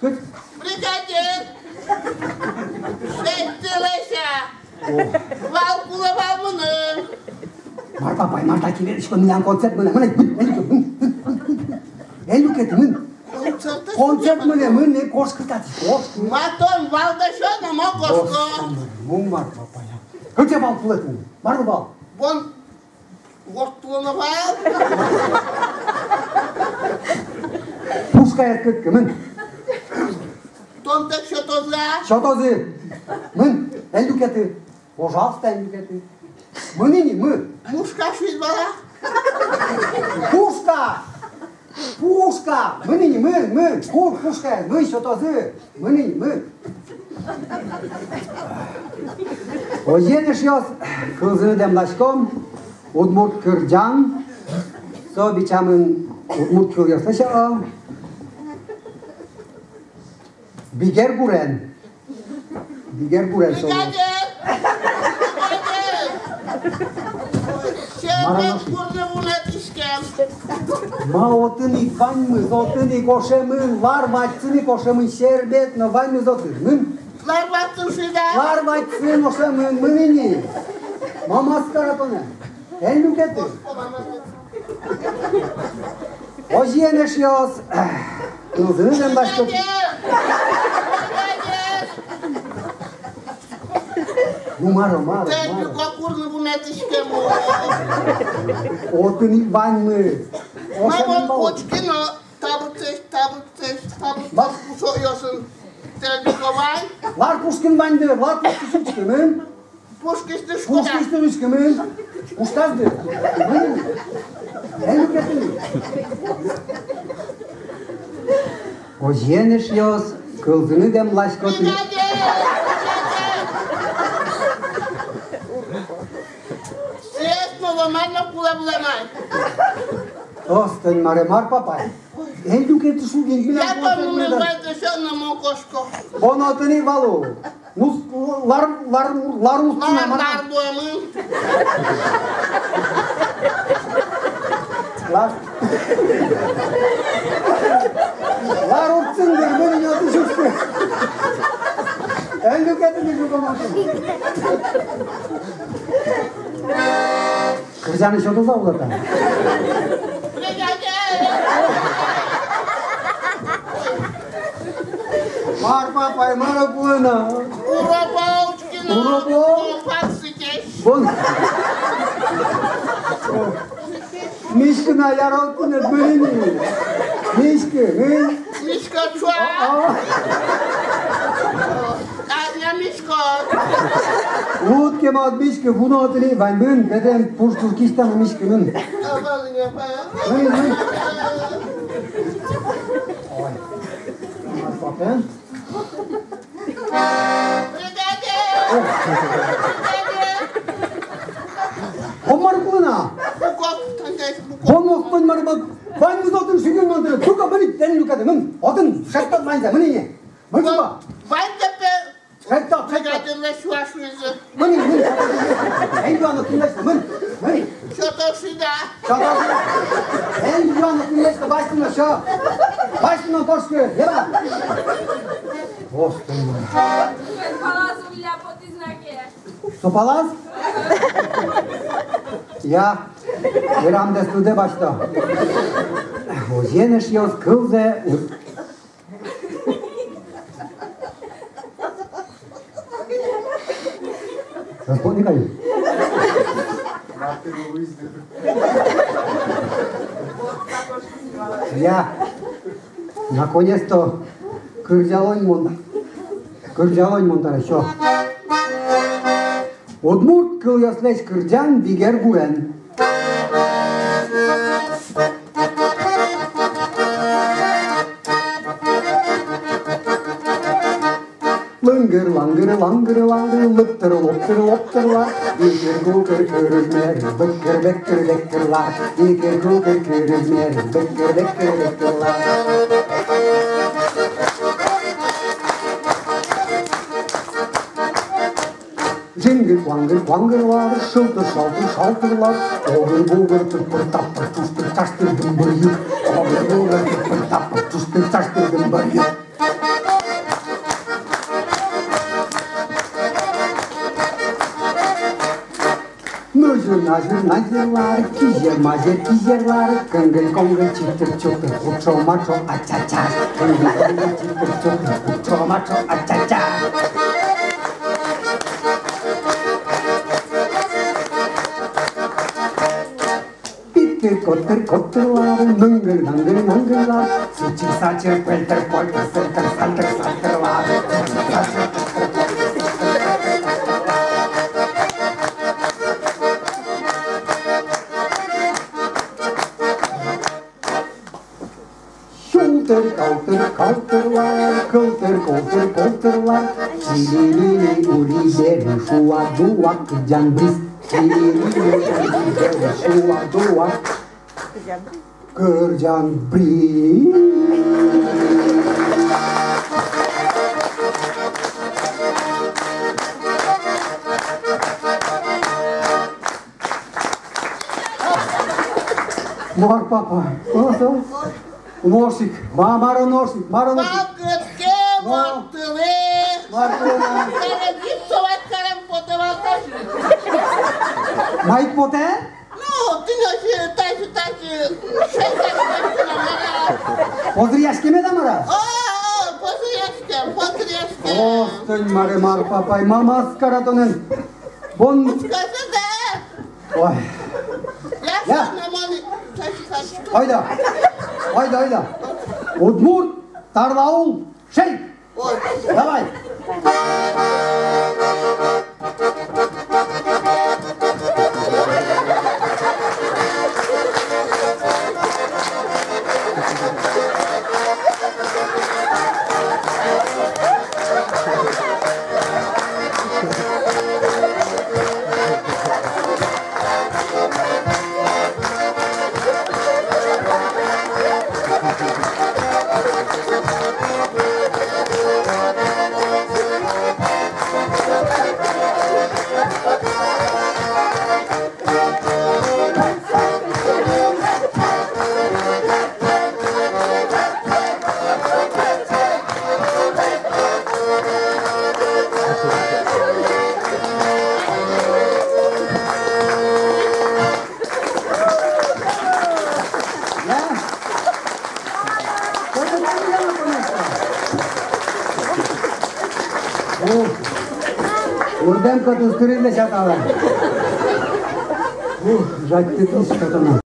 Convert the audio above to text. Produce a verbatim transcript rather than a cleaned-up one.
Кыӵе? Бригадир! Шедьтылэ, ся! О. Вал кулэ вал мыным. Мар, папай, мар, тани вераськом, милям концерт мынэ, мынэ, мынэ, мынэ, мынэ. Эн люкеты, мын. Концерт мынэ, мын, эн кошкы татысь, кошкы. Ма тон вал да сё, но мон кошко. О, мар, папай. Кыӵе вал кулэ тыныд? Мар вал? Бон Ворттылоно вал. Пушкаез кытӥське, мын. Тонтэк сётозы-а? Сётозы. Мын, эн люкеты. Пожалуйста, эн люкеты. Мын ини, мын. Мушка шуид вал-а? Пушка! Пушка! Мын ини, мын, мын. Пу-, пушкаез, мын, сётозы. Мын ини, мын. Озьыен, эшъёс, кылзыны дэмласьком удмурт кырӟан. Со бичамын удмурт кылъёслэсь, о. Бигер гурен. Бигер гурен со. Бигер! Бигер! Мар-о, нош? Сьӧд курны вунэтӥськем. Ма, отын ик ваньмыз, отын ик ошемын, лар вадьсын ик ошемын, сербет но ваньмыз отын. Мын. Лар вадьсын шуид-а? Лар вадьсын ошемын, мын ини. Ма маскара тонэ. Эн люкеты. Озьыен, эшъёс, кылзыны дэмласьком. Ну, мар-о, мар-о, мар-о. Тӥ курны вунэтӥське мон. Отын ик ваньмы. Мон учкино, табытсэсь, табытсэсь, табытсэсь. Ма? Кусо ёсын. Тӥ куке вань. Лар пушкын вань дыр, лар пушкын учкы, мын. Пушкысьтыз учкы. Пушкысьтыз учкы, мын. Пушказ дыр. Мын. Эн люкеты. Озьыен, эшъёс, кылзыны дэмласьком. Сиес но ломай но кулэ вылэмай. Остэ, мар-о, мар-о, папай. Эн люкеты, шугин. Я, милям концерт мынэ. Вай дышен но мон кошко. Бон отын ик вал-о. Ну, лар, лар, лар уртсын, лар, мар-а? Лар дуэмын. Лар. Лар уртсын дыр, мынэ, отын шуиське. Эн люкеты, мынэ, люкоматым. Кырӟаны сётозы-а, улэ-а? Мар, папай, мар-о кулэ на? Уробо учкино. Уробо? Папсикесь. Бон. Миськы на, яра-а тыныд, мынэ ини? Миськы, мынэ. Миська ӵуа. А, а. Адня мисько. Луд ке мон миськы, вуно отын ик ваньмын, беден пушкыз кистаны миськымын. Ой. Бригадир! Бригадир! Бон мар кулэ на? Буков, тантясь, буков. Бон мар, бон мар, бон. Ваньмыз отын шугин мон тыныд. Тука, мынэ, тани люкады, мынэ. Отын шедьтод ваньзэ, мынэ ини. Мынэ, тука. Ваньзэ пе. Шедьтод, шедьтод. Бригадирлэсь юа шуизы. Мынэ, мынэ. Эн юа но кинлэсь но, мынэ, мынэ. Сётод шуид-а? Сётод шуид-а? Эн юа но кинлэсь но, басьты но сё. Басьты но кошкы, яра. Господи. Палаз улля потӥз на ке. Со палаз? Я. Верамдэс лыдэ басьто. Озьыен, эшъёс, кылзэ у- Расходник али. Я. Наконец-то кырӟалонь мон. Кырӟалонь мон табере, всё. Удмурт кылъёслэсь кырӟан «Бигер гурен». Лынгыр-лангыр, лангыр-лангыр, лыптыр-лоптыр, лоптырлар. Икыр-кукыр кырызмер, быккыр-беккыр, беккырлар. Икыр-кукыр кырызмер, быккыр-беккыр, беккырлар. Жингыр-куангыр, куангырлар, шылтыр-шалтыр, шалтырлар. Огыр-бугыр, тыппыр-таппыр, чуштыр-чаштыр, дымбыр-йыр. Огыр-бугыр, тыппыр-таппыр, чуштыр-чаштыр, дымбыр-йыр. Назыр-назырлар, кизер-мазер-кизерлар, кынгыль-конгыль, чытыр-чутыр, кутшо-матшо, ача-ча. Кынгыль-конгыль, чытыр-чутыр, кутшо-матшо, ача-ча. Питыр-котыр-котырлар, нынгыр-нангыр-нангырлар, сычыр-сачыр, пельтыр-польтыр, сыльтыр-сальтыр-сальтырлар. Сюлтыр-калтыр-калтырлар, кылтыр-колтыр-колтырлар, чили-лили, улӥ-бери, шуа-дуа, кырӟан бриз. Чили-лили, улӥ-бери, шуа-дуа, кырӟан бриз. Мар, папа? О, со. Ношик. Ма-, мар о ношик? Мар о ношик? Вакытке но мартылэ. Мартылэ на. Карем гипсовать карем потэ вал тазьы. Май потэ? Ну, тӥни озьы, тазьы, тазьы. Шей тазьы, тазьы, мар-а. Позыръяськеме-а, мар-а? О, о, позыръяськем, позыръяськем. О, тынь, мар-а, мар, папай, мамаз кара тонэн. Бон. Пушказе да. Ой. Я. Айда. Айда, айда. Удмурт тарлаул шей. Ой. Давай. Ух, урдэм кӧтыз тыризлэсь атала. Ух, жадьтӥз кӧтыны.